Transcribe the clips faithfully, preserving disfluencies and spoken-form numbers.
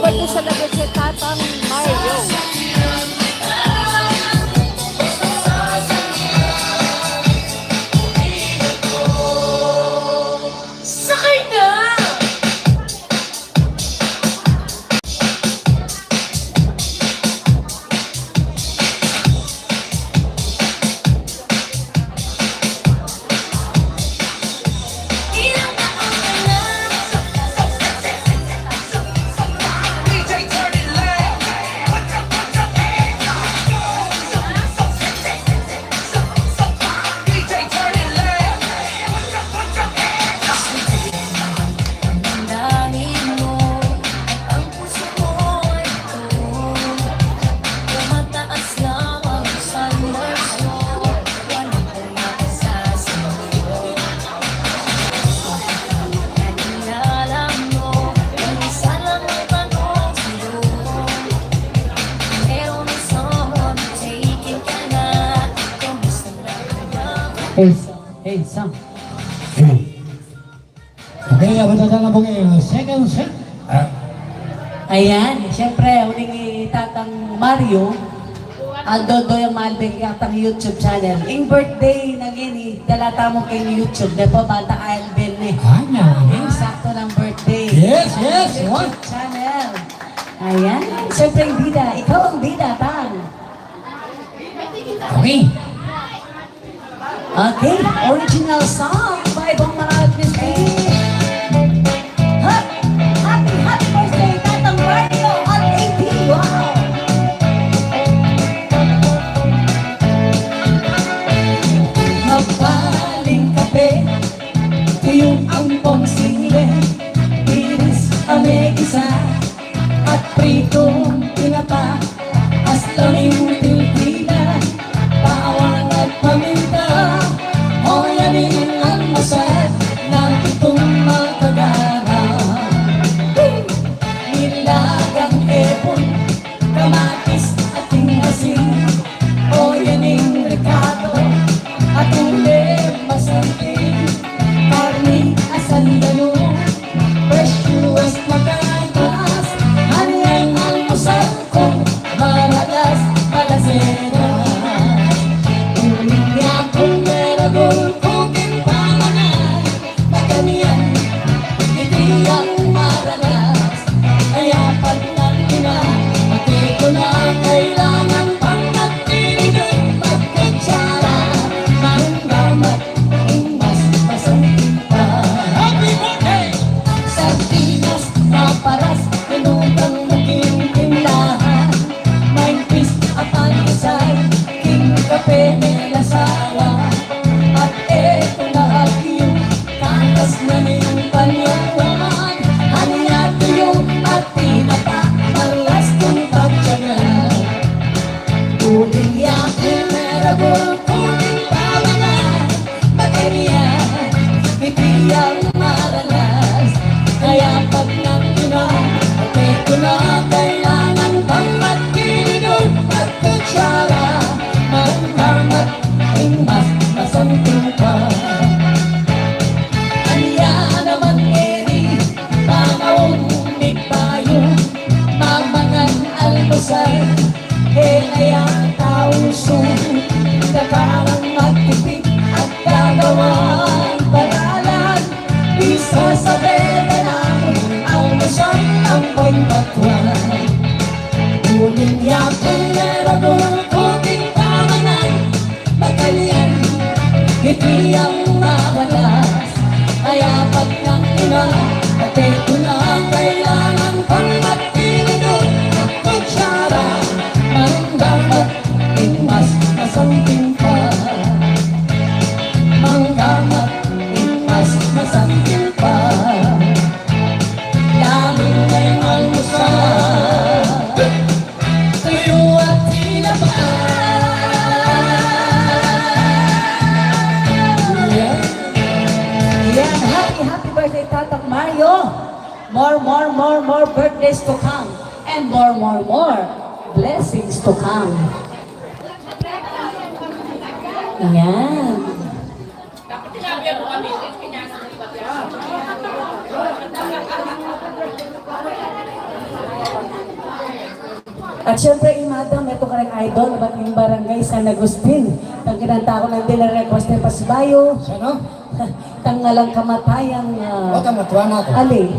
Ito sa labi si Tatang Mario. Sakay na! Hey, hey, Sam. Okay, abot na tamu king second set. Ah. Ayan, siyempre, uling i Tatang Mario, aldo do yang malbe king katang YouTube channel. Ing birthday na ngeni, dala tamu king YouTube, de pa bata Alvin ni. Ay, na. Ing sakto nang birthday. Yes, yes, YouTube channel. Ayan, siyempre, ing bida, ikaw ang bida, Tang. Okay. Okay, original song by Bong Manalo at Miss Piggy. Ha-, happy, happy birthday, Tatang Mario at A P. Wow! Mapaling kape, tuyung ampong sine, binis a may gisa, at pritong tinapa, asin ning tilpina, bawang at paminta. O, yan ing almusal nang pitung makagara. Nilagang epon, kamatis at asin. O, yan ing rekado, at uling masanting. Karni asin danu, presyo at makatas, anyang almusal kung maralas, malasera. Uling ya kung meragul ku king pamanan, makanyan, iti yang maralas. Kaya pag nang ina, pati ko na kailangan pang magtinidor, magkutsara, marunggamat, ing mas masanting pa. Happy birthday! Sardinas, paparas, minugang maging tindahan. Maipis a pandesal, king kape may lasawa. At eto na agyu, katas na ning panyawan. Anya tuyu at tinapa, marlas kung pagtyagan. Uling ya kung meragul ku king pamanan, makanyan, iti yang maralas. Kaya pag nang ina, ate ku na kailangan pang magtinidor, magkutsara, marunggamat, ing mas masanting pa. Anya naman ngeni, panaun ning bayu, mamangan almusal, e na yata uso, dakarang magtipid at gagawang paralan. Bisa sabi na lang, almusal ang pagpatuan. Uling ya kung meragul ku king pamanan, makanyan, iti yang maralas. Kaya pag nang ina, ate ku na kailangan pang magtinidor, magkutsara, marunggamat, ing mas masanting pa. Marunggamat, ing mas masanting pa. Lalo na ing almusal. Tuyu at tinapa. Yan. Yan. Happy, happy birthday, Tatang Mario. More, more, more, more birthdays to come. And more, more, more blessings to come. Yan. At syempre, i Madam, metung karing idol, ibat ning Barangay San Agustin. Tang kinanta ku nandin, request ne pasibayu. Sino? Tang Ngalang Kamatayan, ah, O, tama, tuwa na ku. Ali.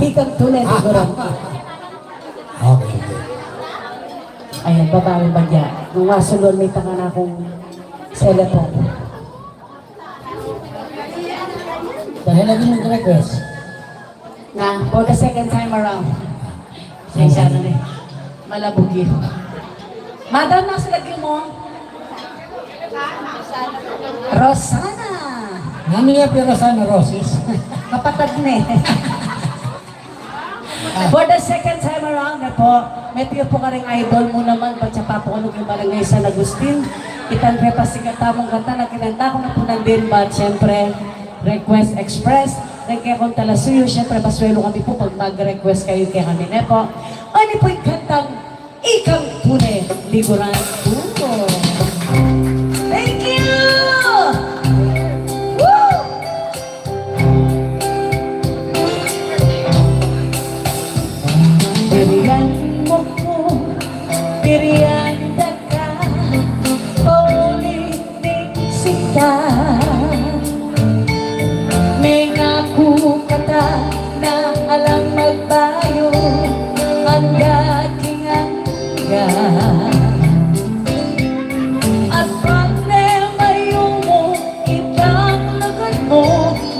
Ikang tune, siguro. Okay, okay. Ayan, babae ba dyan? Nung masulon, may tanga na akong cellphone. Dahil lagi nag-request. Na, for the second time around. Sensya na ni. Malabog yun. Madam, nasa lagyu mu? Rosana. Nanu ya pi Rosana Roses? Kapatad ne. For the second time around ne pu, metung pu karing idol mu naman, patse pa pu kanu king Barangay San Agustin. Itang repasigatamung kanta na kinanta ku na pu nandin, but syempre, request express. Deng kekong talasuyu, syempre, pasuelu kami pu pag mag-request kayu kekami, ne pu. Ani pu ing kantang Ikang Tune Liguran Ku. Thank you! Woo! Pirian mu ku, pirian da ka, pauli ning sinta. Mengaku kata na alang magbayu, angga king angga. At pag ne mayumu itang lugud mu,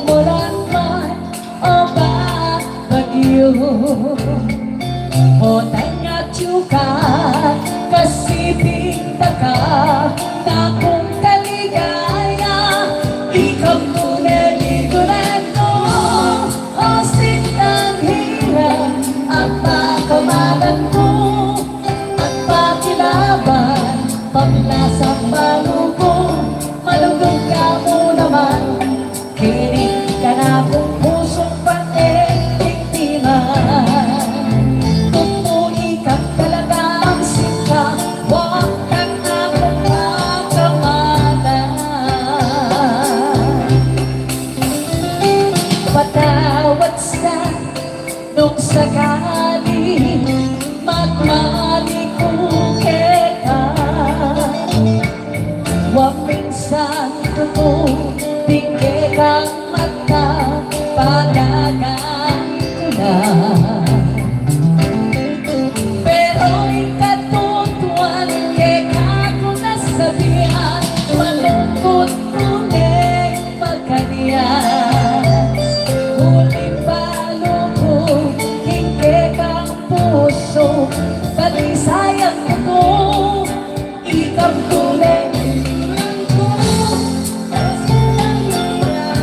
mulan man o ba bagyu. O tanya tiyu ka, kasi pinta ka na kung kaligaya. Ikang tune liguran ku, o sintang hirang, at pakamalan ku, at pakilaban, paglasang balu ku, malugud ka mu naman. Keni kanakung pusung pang-eting timan. Kung ikang talagang sinta, wa ka na kung pakamalan. Patawad sa nung sakali magmali ku keka. Wa minsan tutu ding kekang mata palagan ku na. Pero ing katutuan keka ku na sabian, malungkut ku ne makanyan. Uling balu ku king kekang pusu, pati sayang ku, ikang tune.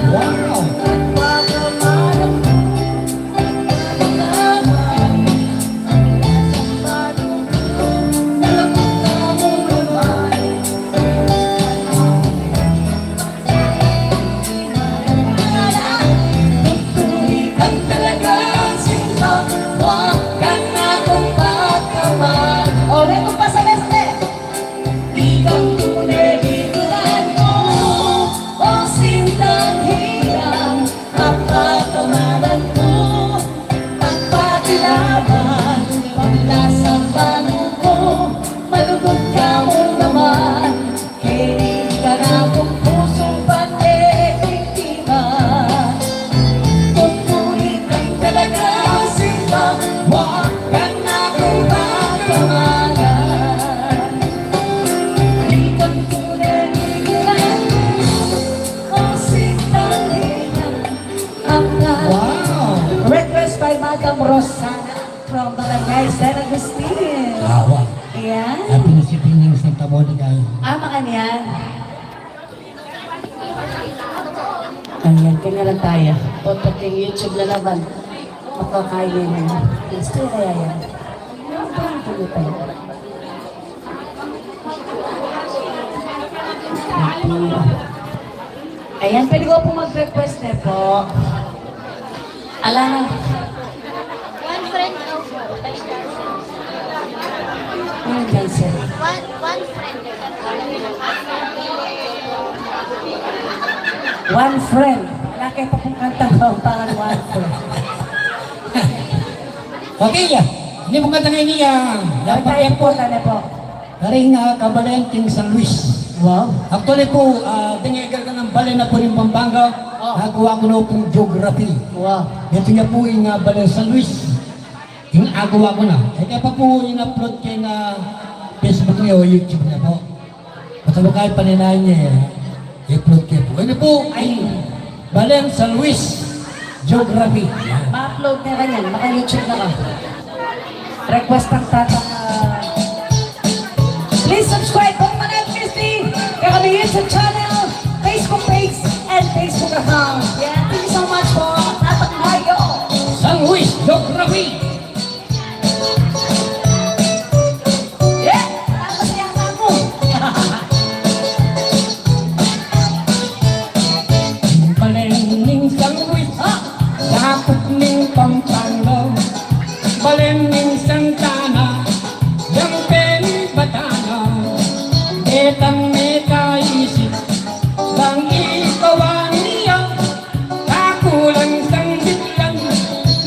Wow! Ore, kumpas, a este. Ikang tune liguran ku, o sintang hirang, pakamalan ku, pagpakilaban, paglasang balu ku, malugud ka mu naman. Keni kanakung pusung pang-eting timan. Kung ikang talagang sinta, wa ka na kung pakamalan. Ikang tune liguran ku, o sintang hirang, ang Wow! Request by Madam Rosana from Barangay San Agustin. Awa. Ayan. Happy na si Pining Santa Monica. Ah, makanyan. Ayan, kanya lang tayo. Puta, king YouTube na naman. Makakain na. Gusto kaya yan? Ayan, pwede ko po mag-request na po. Ala na. One friend daw po. Ano yan, sir? One, one friend. One friend. Laki pa pong kantang Kapampangan, one friend. Okay, ya. Ini pung katangay niya, dapat tayo po, tane po. Karing, ah, kabalen king San Luis. Wow. Actually po, ah, deng egar kanang balen na pu ning Pampanga, oh, nagawa ku na pung geography. Wow. Ito niya po ing, ah, balen San Luis. Ing agawa ku na. E, kaya pa po in-upload keng, ah, Facebook niya o YouTube niya po. Basta po kahit paninayan niya, eh, i-upload ke po. Ini po ay balen San Luis Geography. Yan. Ma-upload na kanyan, maka-YouTube na ka. Request ng tatang, ah, please subscribe po, Manay Christy, kaya kami YouTube channel, Facebook page, and Facebook account. Yeah, thank you so much po, Tatang Mayo. San Luis Geography. Balen ning San Luis, ah, dakup ning Pampanga. Balen ning Santa Ana, yang penibatan na. Detang mekaisip, bang ikawan ya. Kakulang sang bitlan,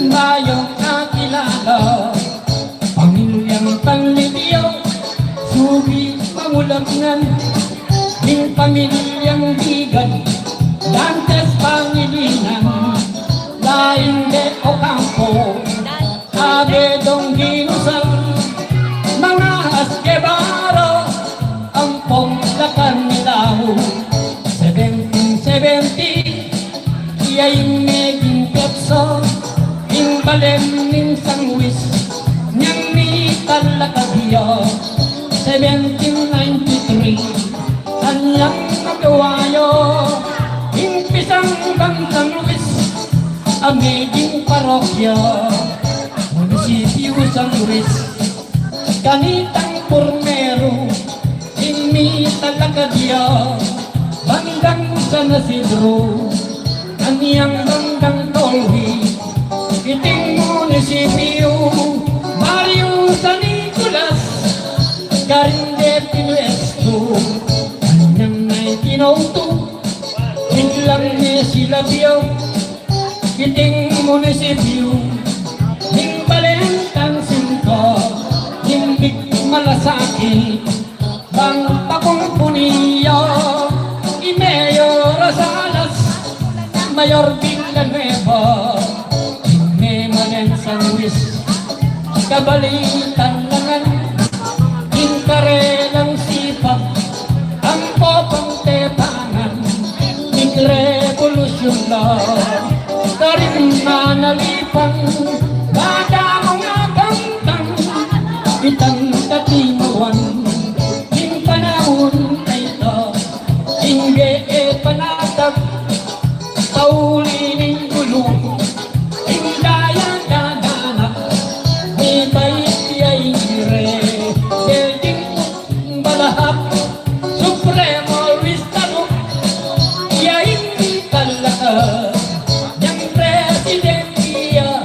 bayu akilala. Pamilyang Panlibyo, subi Mangulabnan, ding pamilyang Bigan, Dantes Pangilinan, laing de Ocampo, Abe dong Ginusal, mga Esguevara, ampong Lacan-Nilago, seventeen seventy, iya ing meging petsa ing balen ning San Luis, nyang mitalakad ya, seventeen ninety-three, anyang nagawa ya ing pisang bang San Luis, a meging parokya, munisipyu San Luis. Kanitang purmeru, ing mitalakad ya bandang San Isidro, anyang bandang Tolhi, iting munisipyu, baryu San Nicolas, karin de pinuestu, anyang nineteen oh two, biglang mesilabyu, iting munisipyu, ning balen Tansingco, ning big malasakit, bang pakumpuni ya i Mayor Rosales, Mayor Villanueva, ning mebalen San Luis, kabalitan na ngan ing karelang sipag, ampo pang tepangan, ning rebolusyun la, karin manalipan, bada mung aganggang, itang katimuan, ing panaun a ita, ing gee panatag, pauli ning gulu, ing daya dadanak, mibait ya ing re, ding balahap, Supremo Luis Taruc, ya ing mitalakad, yang presidente ya,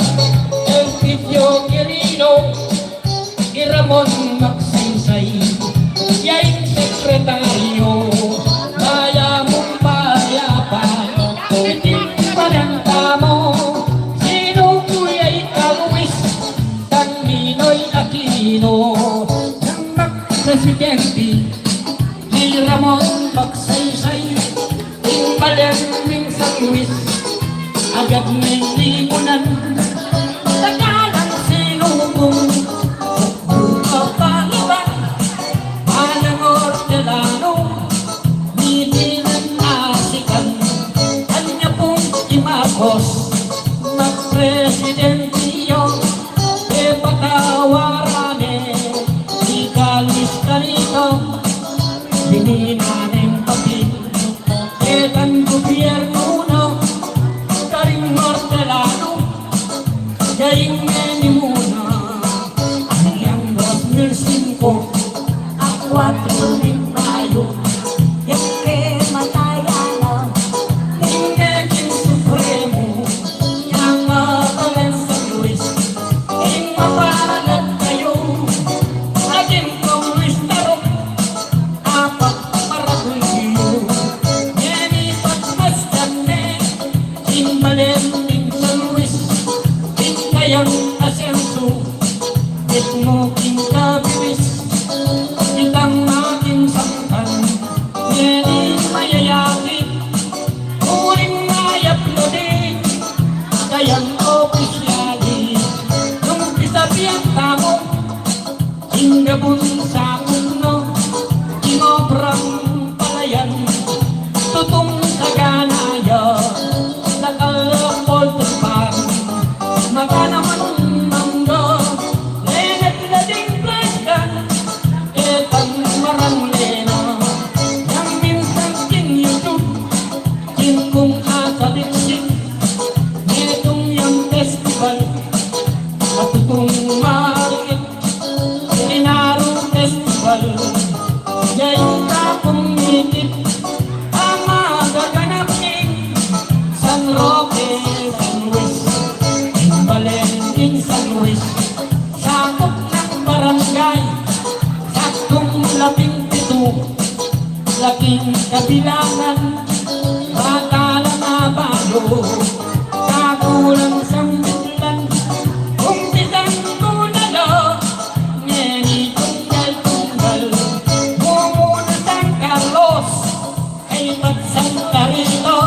Elpidio Quirino, i Ramon Magsaysay, ya ing sekretaryu, Bayamung Payapa, iting parenta mu, sinuku ya i Carl Luis, dang Ninoy Aquino, nang magpresidente, i Ramon Magsaysay, ing balen ning San Luis, agad meng limunan, dakalang sinubung, buka paliban, alang ortelanu, mitinan asikan, anya pung i Marcos, magpresidente ya, e patawaran ne, i Carlos Carito, bininan neng papel, ketang gubyernu na, karing ortelanu, ya ing menimuna, anyang dos mil singko, a kuwatro ning Mayo, yang kematayan na, ning meging Supremo, yang mapalen San Luis, ing mapalad kayu, agin kong Luis Taruc, apat maragul yu, ngeni pagmasdan ne, ing balen ning San Luis, ing kayang asensu, Yang opisyal, nung pisabian tamu, ing gabun sakut no, ing obrang palayan, tutung sagana ya, dakal a poltron pan, magana man mangga, lenet na ding plaskan, e pang marang lena, yang minsan king YouTube, king kung asaliksik, netung yang festival, a tutung marikit, Inaru Festival, ya ing kakumitit a magaganap king San Roque, San Luis, ing balen ning San Luis, sakup nang barangay, saktung labing pitu, laking kabilangan, bata lang a balu, kakulang sambit lang, umpisan ku na la, ngeni tunggal-tunggal, mumuna San Carlos, kaybat Santa Rita,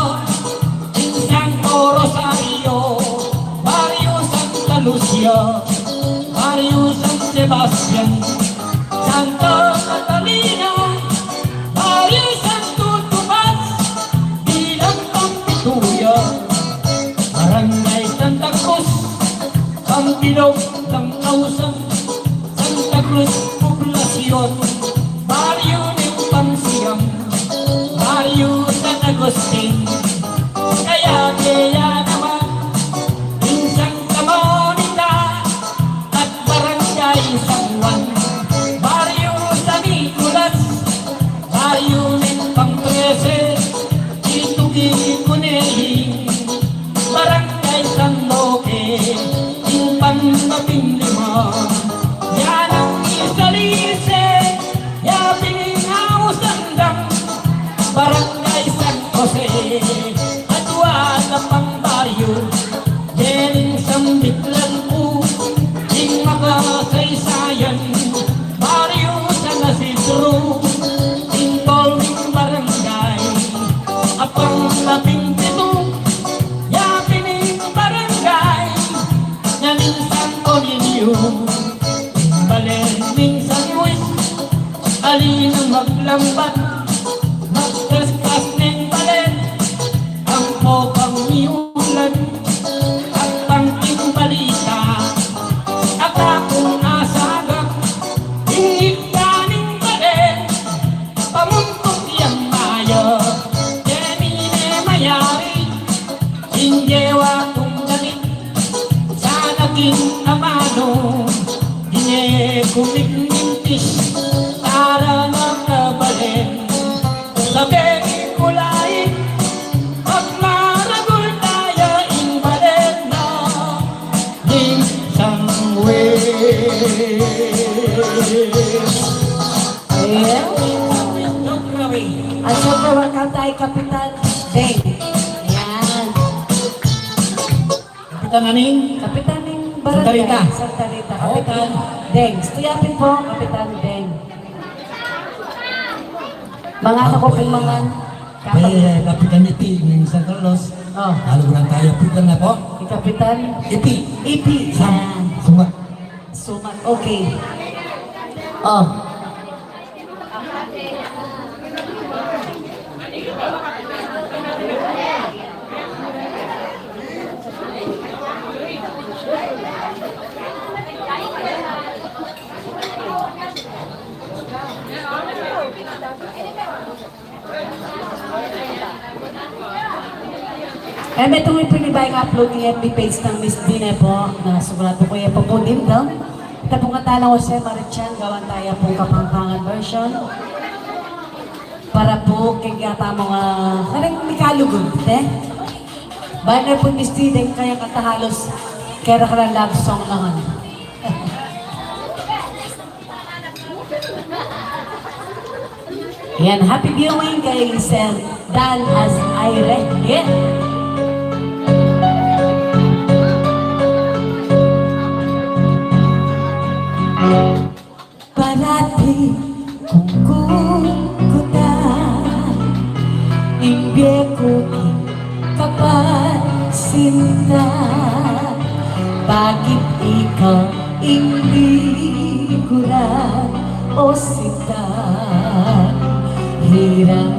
ing Santo Rosario, Barrio Santa Lucia, Barrio San Sebastian, Santa Catalina, Barrio Santo Tomas, bilang pampitu ya, Barangay Santa Cruz, pambilog nang ausan, Santa Cruz Poblacion, baryo ning pamsiyam, baryo San Agustin, kaya kaya naman, ing Santa Monica, at Barangay San Juan, baryo San Nicolas, baryo ning pang trese, dito kikunehi, Barangay San Roque, ing pang labing lima, ya nang isalise, ya pin ing ausan dang Barangay San Jose, at wala pang baryo, dening sambit lang ku, ing makasaysayan, Baryo San Isidro, ing tolming barangay, a pang labing pitu, ya pin ing barangay na ning Santo Niño, ing balen ning San Luis, ali nang maglambat, magtrespas ning balen, ampo pang miulan, at pang king balita, a kakung asagap, ing ibpa ning balen, pamuntuk yang maya, deni ne mayari, ing gewa kung galit, sana king amanu, dine kumikmintis, para na kabalen, sabi ni kulay, pag maragul tayo ing balen na, ning San Luis. Ayan. At syempre, welcome tayo, Kapitan Deng. Ayan. Kapitan aning? Kapitan ning Barangay Santa Rita. Santa Rita, Kapitan Deng. Tuyapin po, Kapitan Deng. Mga ano ko pong mga Kapitan. Eh, Kapitan Ipi ning San Carlos. Oh. Lalu kurang tayo, Kapitan na po. Kapitan Ipi. Ipi. Sam-, yan. Sumat. Sumat. Okay. Oh. E, metung mi pin ibang upload king F B page nang Miss Dine po, na sigurado ku e pa po dimdam. Ita pong kanta nang Jose Marichan, gawan taya pong Kapampangan version. Para po king kaya tamung, ah, karing mikalugud, e? Bale po, Miss Dine, kaya kanta halos kaya kara love song naman. Yan, happy viewing kay Sir Dan as Ire. Yeah. Parati kung kukutan, ing bie ku king kapal sinta. Bakit ika ing likuran, o sintang hirang?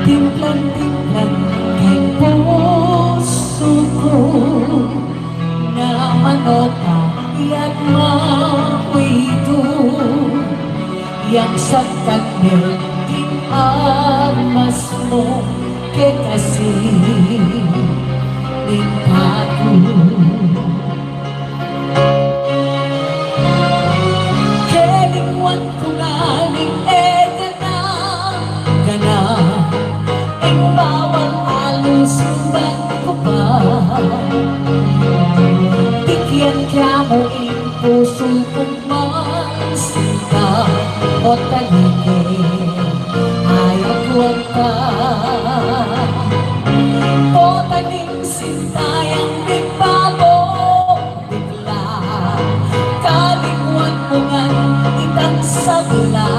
Timplang-timplang keng pusu ku na manota at mawitu, yang sangkan ding armas mu kekasi ning paku. Kelingwan ku ngan ing e gana, gana, ing bawal alusuban ku pa. Tikian kya mu ing pusu kung mansinta, o talike, ay akwanta. Potang ing sinta yang mibabo, bigla, kalingwan mu ngan itang sabla.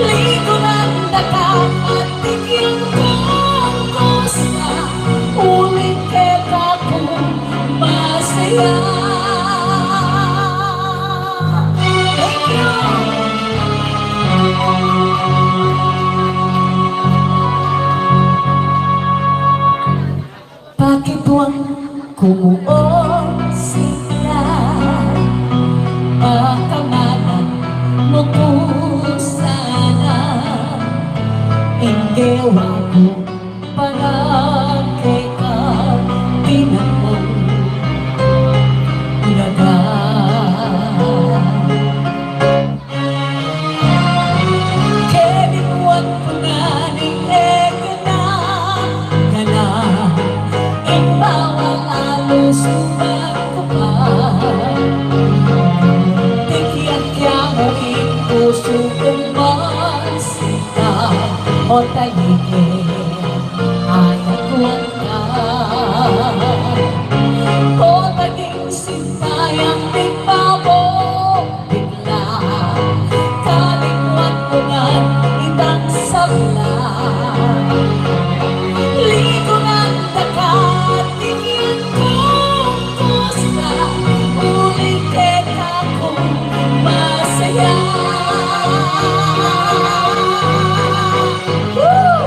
Likuran da ka at tikian kung kusna, uling keka ku masaya. Thank you. Pakituang ku mu, o sinta, pakamalan mu ku sana, ing gewa ku para keka, tinan mung ulaga. Kelingwan ku ngan ing e gana, gana, ing bawal alusuban ku pa. Tikian kya mu ing pusu kung mansinta, o talike, ay akwanta. Potang ing sinta yang mibabo, bigla, kalingwan mu ngan itang sabla. Likuran da ka, tikian kung kusna, uling keka ku masaya. Woo!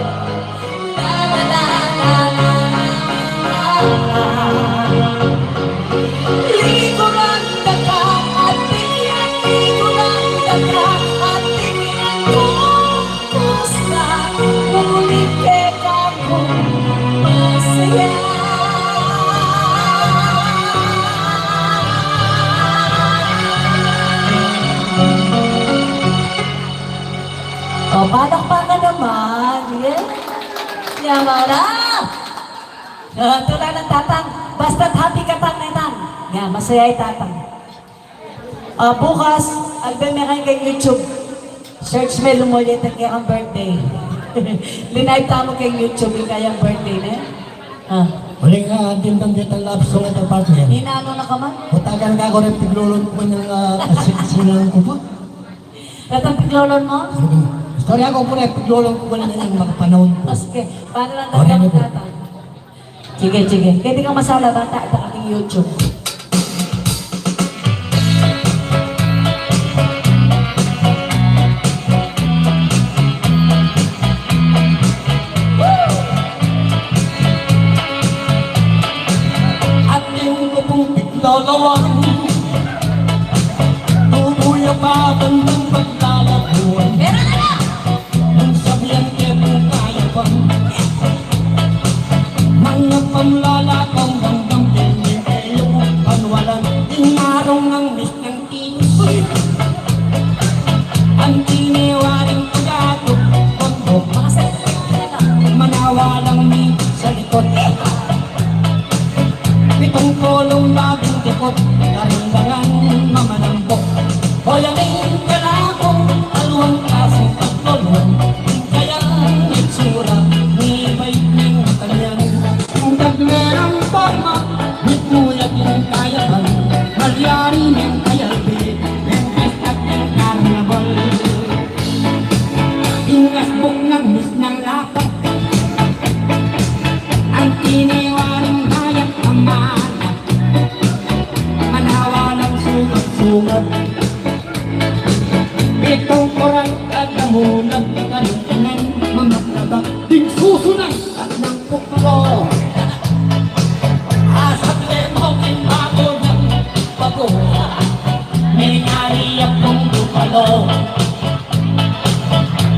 O, palakpakan naman. Yes. Yamara. Ah, tula nang Tatang. Basta't happy ka, Tang, ne, Tang. Yan, masaya i Tatang. Ah, bukas, album me keng YouTube. Search me, Lumulit ang kekang birthday. Linive tamu keng YouTube ing kayang birthday, ne? Ah. Uling, ah, dindang detang love song ita, partner. Inanu na ka man? Putagan ka ku reng piglolon ku kanyang, ah, kasinsinan ku pa. Detang piglolon mu? Istorya ku pu reng piglolon ku kanyang makapanaun ku. O, sige. Panu lang, Tatang? Sige, sige. Keti kang masala, bata, ita keng YouTube. Atin ku pung piglolon, tubuya pa bandang paglalabuan. Nung sabian ke pu kaya pang, manga pamlala kong bandang pili, e yu ku panwalan, inarung nang misnang kinis. Anti ne waring pagatu, pagbo, manawalang mi sa likod. Pitungkulung labing dikut, karindangan mamanambo. Hoy, aning kalakung aluang klasing pagtulun, ing kayang itsura, nibait ning mata niyan. Ing tagnerang porma, mitmuyat ing kayapan, malyari ning kayalbi, ing pista ning karnabal. Ing asbuk nang misnang lapa, Kanan mamaglabak ding susunan at nang puklo. Asat le mo king bago nang bago. Mengari akong dupalo.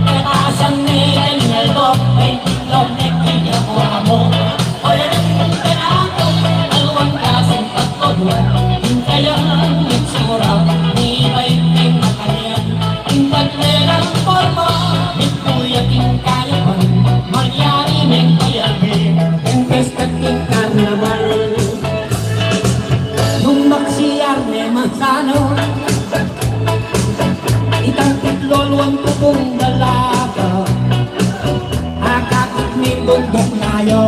Katasan ne kanyal do, may tiklop ne kanya kuamo. O yan ang kanakong aluang klaseng pagkudwat. Yung kayang itsura, ni Baik ning makanyan. Ing paglelang porma, mituyat ing kayapan, malyari meng payalbi, ing pesta king karnabal. Nung maksiar ne manzano, itang tikloluan ku pung dalaga, akakit ni bundok layo.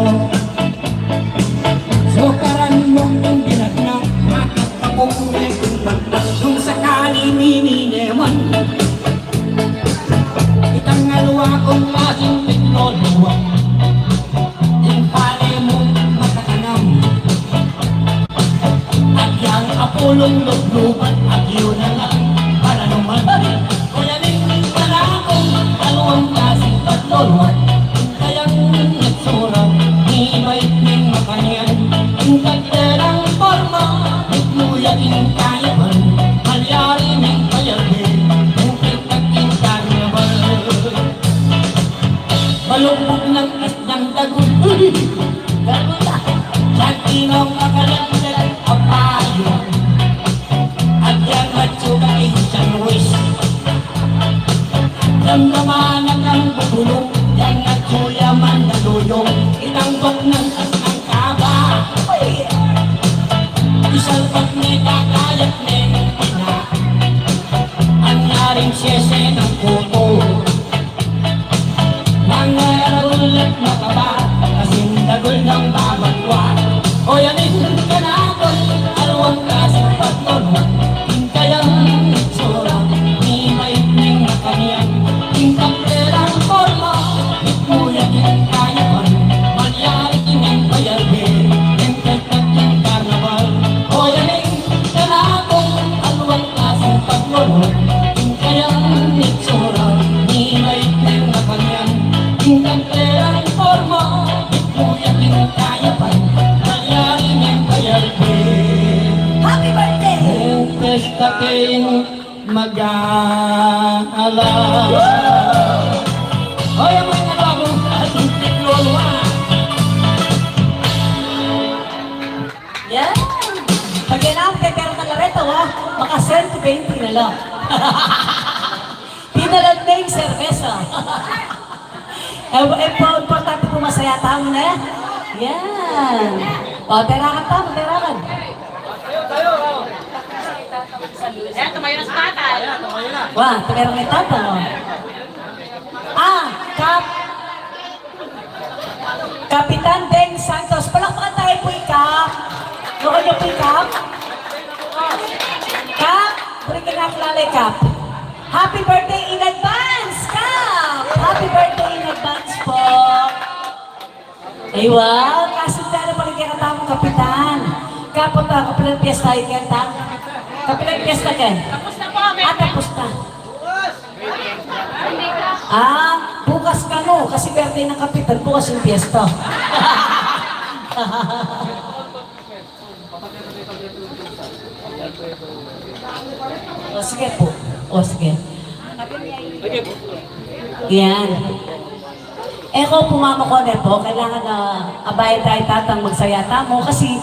Sokaran mung ing binatna, matas pa kung metung pagpag nung sakali minineman. Itang alwa kung klaseng tikloluan, ing pale mung makakanam. At yang apulung lubluban, at yun na lang pananuman. Kuya ning panakong alwang klaseng patloluan. Kayang itsura, ni Baik ning makanyan. Ing kagderang porma, mituyat ing kayapan. Malyari ning payalbi, ing pagkakita na ba? Malugbog nang asnang dagul. Dagul na. Diyan inong makalagdag a payo. At yang matsuga ing sandwich. Damdaman ang bubulong, yang natsuya man naluyong. Itang bot ng asnang kaba. Uy! Isalpak ne kakayat ne ina. Ang yaring sese ng kuko. Mangaragul at makaba, kasing dagul ng babatwa. O yan ing kanakon, alwang klaseng patlon. Ing kayang itsura, ni Baik ning makanyan. Ing kamperang porma, ni Kuya king kayapan. Malyari ning payalbi, ing pesta king karnabal. O yan ing kanakong alwang klaseng patlon. Ing kayang itsura, ni Baik ning makanyan. Ing kamperang porma, ni Kuya king kayapan. Malyari ning payalbi. Happy birthday! Ing pesta king mag-aala. Hoy, ang mga bagong ating tikloluan. Yan. Pag yan ang pepera na lareto, ha? Maka-sento bente na lang. Pinalag na yung serbesa. Eh, eh, po, importante po masaya tamu, ne? Yan. O, terakan tamu, terakan. Ayan, tumayo na si tatay. Wa, tumayo na si tatay, o. Ah, Kap-, Kapitan Deng Santos. Palakpakan tayo po, Kap. Loko niyo po, Kap. Kap, bring it up, Lale, Kap. Happy birthday in advance, Kap! Happy birthday in advance po. Ay, wow! Kasinta na pala kaya katamu, Kapitan. Kapag, ah, kapilan piyesta yung kaya tamu? Kapilan piyesta ka? Tapos na po, ah, tapos na. Ah, bukas ka, no? Kasi birthday ng Kapitan, bukas yung piyesta. O, sige po. O, sige. Yan. E ko, pumama ko na po. Kailangan na abayan tayo, tatang, magsaya tamu. Kasi,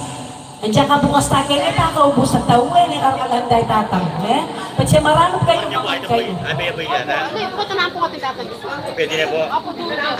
andiyan ka bukas tayo, kaya tayo kaubus at tao, eh, ni karkalan tayo, tatang. Eh? Pati siya, maranop kayo, maranop kayo. Ano, ito na po, ate, tatang. Pwede na po. Opo, tulad.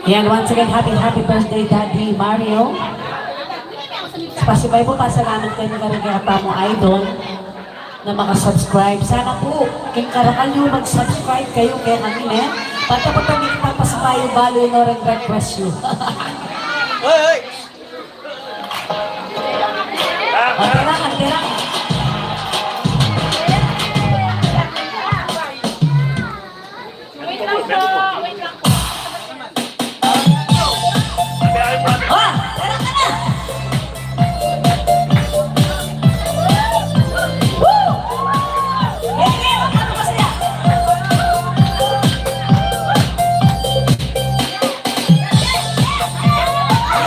Yan, once again, happy, happy birthday, Daddy Mario. Pasibayu pu, pasalamat kami karing kekatamung idol na maka-subscribe. Sana pu, king karakal yu, mag-subscribe kayu kekami, ne? Pati pu, pati kita pasibayu, balu yu no ring request yu. Hoy, hoy! Ante lang, ante lang. Wait lang po, wait lang po. Ah, tara ka na! Woo! Sige, sige, magkano ba siya?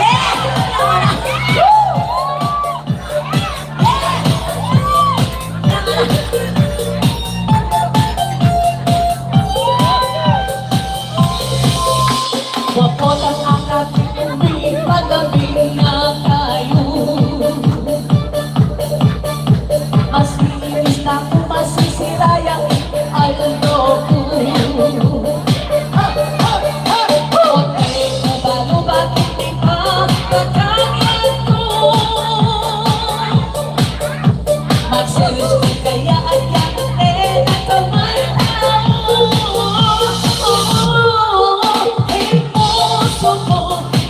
Yeah! Woo! Wapo lang akakit, pagabing na kayu. Mas linis na ku, masisira yang aldo ku. Ote ku balu bakit di pa kakanyan ku. Magselos ku kaya at yan, e na ka man tau. Ing pusu ku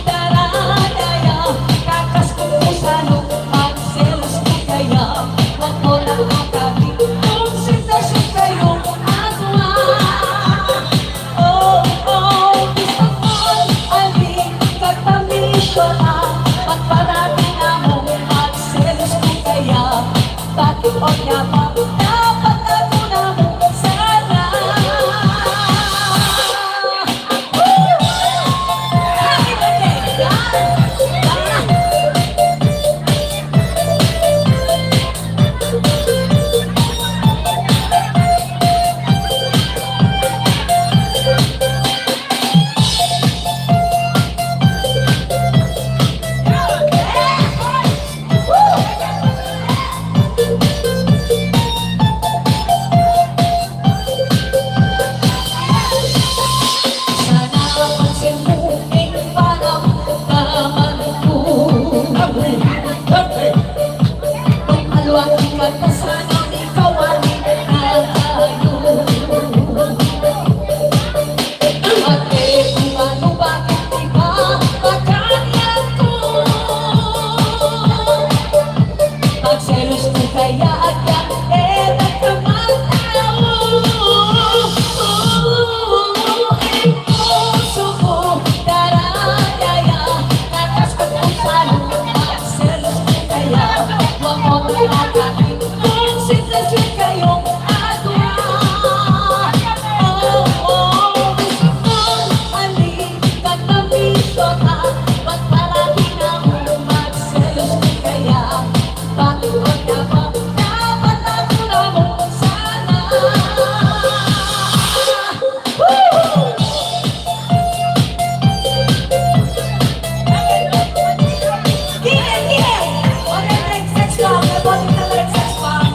daradaya, kakas ku pusalu, magselos ku kaya. Wako na akakit kung sitwasyon kayung atua. Oh, oh, bisa pun ali, katamisyona, magparati na mung magselos ku kaya. Bakit o nya ba dapat aku na mung sana? Woo! Happy birthday! Yan! Yan! Sana pansin mu ing panamdaman ku. Nung alwang ikan na sana ikaw ali na kayu. Ate, kung ano, bakit di ba makanyan ku? Magselos ku kaya at yan, e na ka man tau. Ing pusu ku daradaya, kakas ku pusalu, magselos ku kaya. Wako na akakit kung sitwasyon kayung atua. Oh, oh, bisa pun ali, katamisyona, magparati na mung magselos ku kaya. Bakit o nya ba dapat aku na mung sana? Woo! Sige, sige! Order ng sex bomb, order ng sex bomb.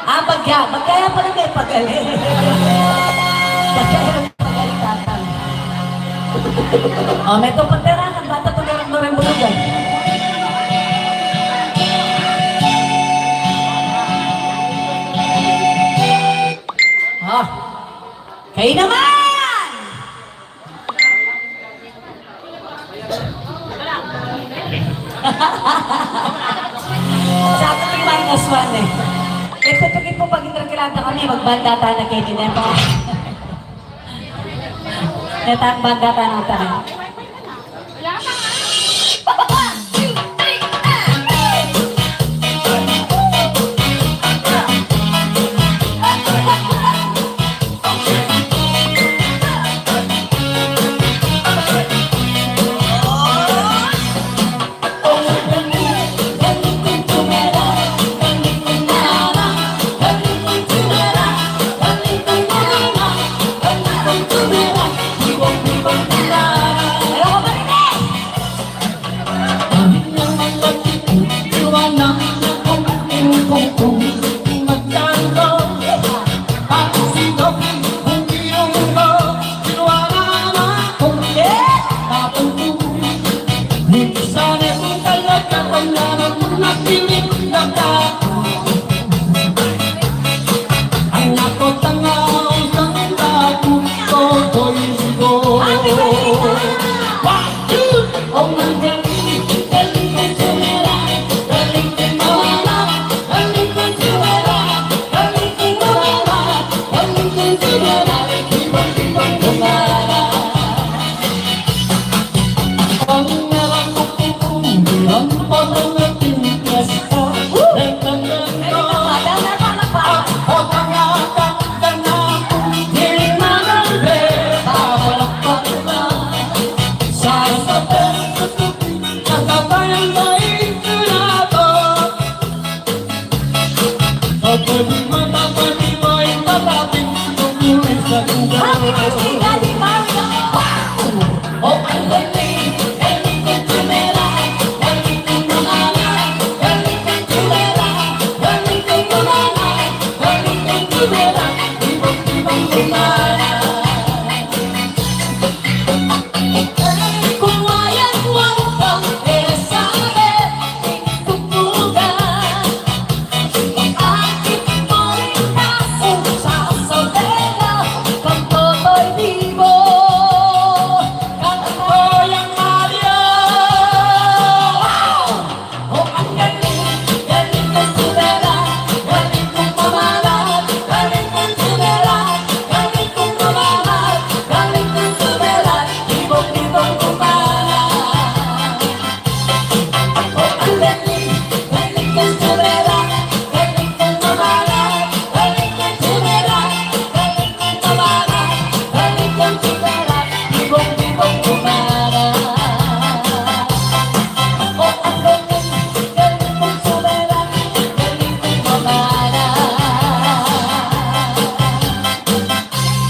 Ah, bagya. Bagya ya pala, me pagaling. Bagya ya pagaling, tatang. O, me to patera, bata to, meron mo rin bulugan. O, kayu naman! Sa atin, minus one e. Ito, ito po, pag intragilada kami, magbanda tana keni, ne po. Netang banda tana, tana.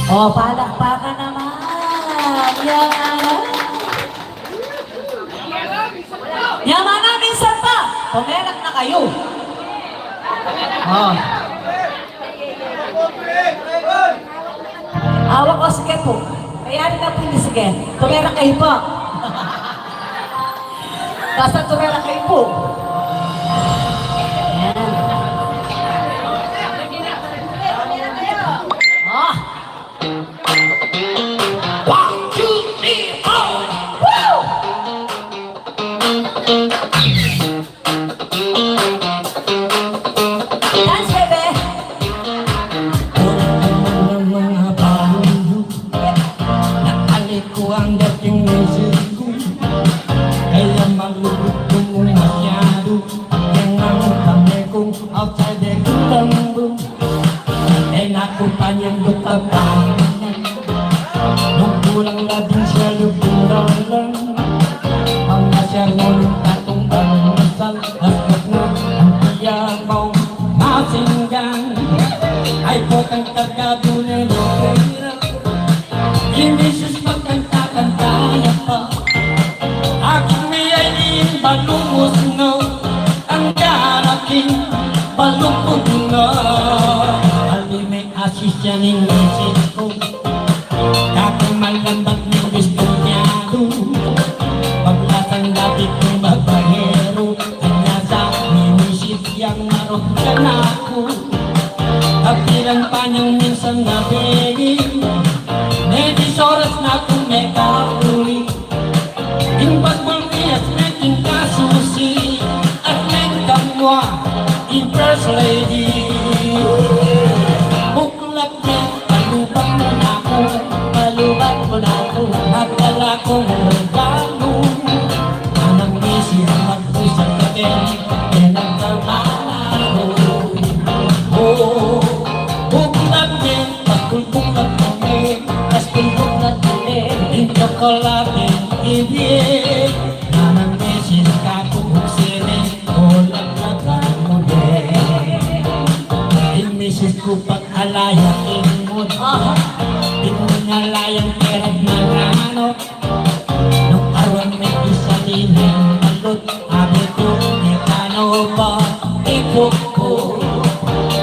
O, palakpakan naman. Yan. Yaman na, minsan pa. Pumerak na kayu. O. Awak ko, sige po. Kaya rin na po, hindi sige. Tumera kayu po. Basta tumera kayu po. Yan. Ah. One, two, three, four. Woo! Dance, bebe. Naalikuan dating misis ku, kaya malugod ku masyado. Kaya nga ang kamay kong outside, e ku tambul. E na ku panyambut tabangan. Nung kulang na din siya luburan lang. Ang masyar ngunit atung almusal, asmat na ang tiyan mong masinggan. Ay, potang kargadu na lupira. Imisus magkanta-kanta na pa. Aking miyay ing balungus no, ang garaking balungkut Alime, asisya ning misis ku, kaku malambat ning bistulyadu. Paglasan dati kung babaeru, anyasa ni misis yang marok kanaku. Apilan pa nang minsan gabi, medis oras na kung mekauli. Ing basbul mi at meking kasusi, at mengkamua ing first lady. Buklat me, paluban mu na ku, paluban mu na ku, magdala kung regalu. Nanang misis magpusat kaken, keng agkamanaru. O, buklat me, paspul buklat mu ne, paspul buklat mu ne, ing tsokolate ibie. Nanang misis kaku, uksene, o laglagan mu ne. Ing misis ku pag-alaya king mut, ing alayan pera't mananu. Nung aruan me isali neng balut, abe ku, e tano pa ikuku.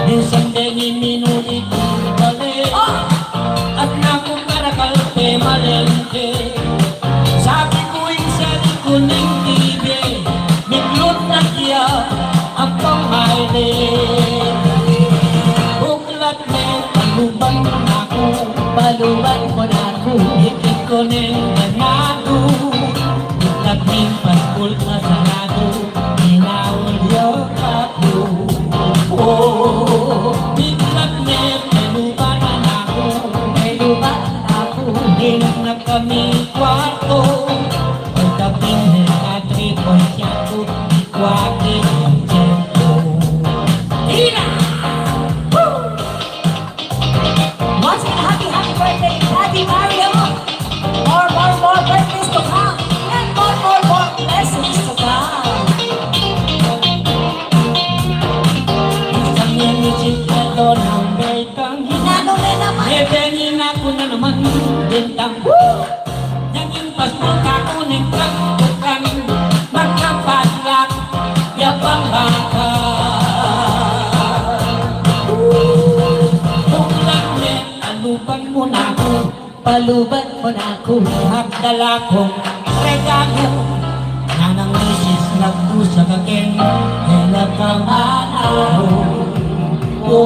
Minsan deni minuli ku bale, at naku karakal pe malengke. Sabi ku, ing sali ku neng bibe, miklut na kaya ampong maile. Buklat me, paluban mu na ku, paluban mu na ku, ikit ku neng ganadu. Buklat me, paspul na saradu, inaul ya kaku. O, buklat me, paluban mu na ku, paluban mu na ku, ilang na kami kwartu. Pagdating na ka three point siya ku, di kwate yung tiempo. Ira! Woo! Once again, happy, happy birthday, Daddy Mario! More, more, more birthdays to come, and more, more, more blessings to come. Isang yan yung chikado ng Betang. Inanu na naman? Ebeni na ku na naman, Bentang. Woo! Naging pasmul kaku ning pagbukan, makapadlak ya pang baka. Buklat me, paluban mu na ku, paluban mu na ku, magdala kung regalu. Nanang misis nagdusa kaken, keng agkamanaru. O,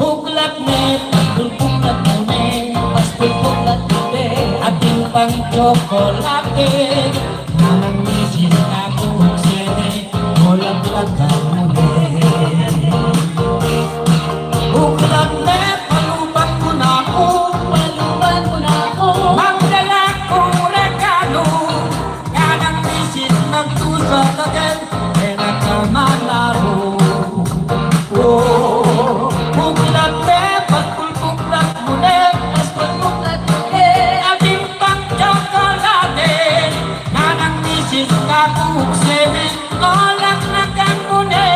buklat me, paspul buklat mu ne, paspul buklat mu ne, atin pang tsokolate. Nanang misis kaku, uksene, o laglagan mu ne. Buklat me, paluban mu na ku, paluban mu na ku, magdala kung regalu. Nanang misis nagdusa kaken, keng agkamanaru. O, buklat me, paspul buklat mu ne, paspul buklat mu ne, atin pang tsokolate. Nanang misis kaku, uksene, o laglagan mu ne.